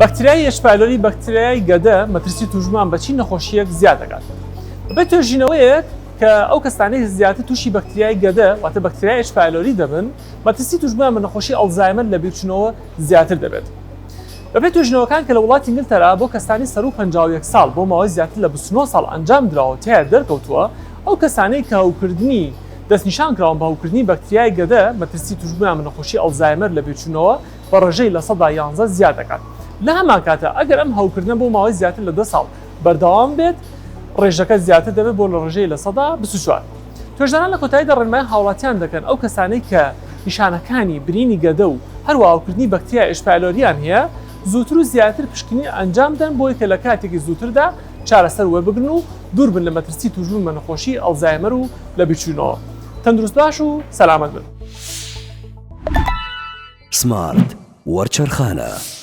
بەکتریای H. pylori بەکتریای گەدە مەترسی تووشبووان بە چی نەخۆشییەک زیاد دەکات؟ بەپێی توێژینەوەیەک کە ئەو کەسانەی زیاتر تووشی بەکتریای گەدە واتە بەکتریای H. pylori دەبن مەترسی تووشبوویان بە نەخۆشی ئەڵزایمەر لە بیرچوونەوە زیاتر دەبێت. بەپێی توێژینەوەکان کە لە وڵاتی ئینگلتەرا بۆ کەسانی سەروو 51 ساڵ بۆ ماوەی زیاتر لە 29 ساڵ ئەنجام دراوە و تیایا دەرکەوتووە ئەو کەسانەی کە هەوکردنی دەستنیشان کراون بە هەوکردنی بەکتریای گەدە مەترسی تووشبوویان بە نەخۆشی ئەڵزایمەر لە بیرچوونەوە بە ڕێژەی 11% زیاد دەکات. لە هەمان کاتدا ئەگەر ئەم هەوکردنە بۆ ماوەی زیاتر لە دە ساڵ بەردەوام بێت ڕێژەکە زیاتر دەبێت بۆ لە ڕێژەی 24%. توێژەران لە کۆتاییدا ڕێنمایی هاوڵاتیان دەکەن ئەو کەسانەی کە نیشانەکانی برینی گەدە و هەروەها هەوکردنی بەکتریای H. pylori یان هەیە زووتر و زیاتر پشکنین ئەنجام بدەن بۆی کە لە کاتێکی زووتردا چارەسەر وەربگرن و دوور بن لە مەترسی تووشبوون بە نەخۆشی ئەڵزایمەر و لەبیرچوونەوە. تەندروست باش و سەلامەت بن. سمارت وەرچەرخانە.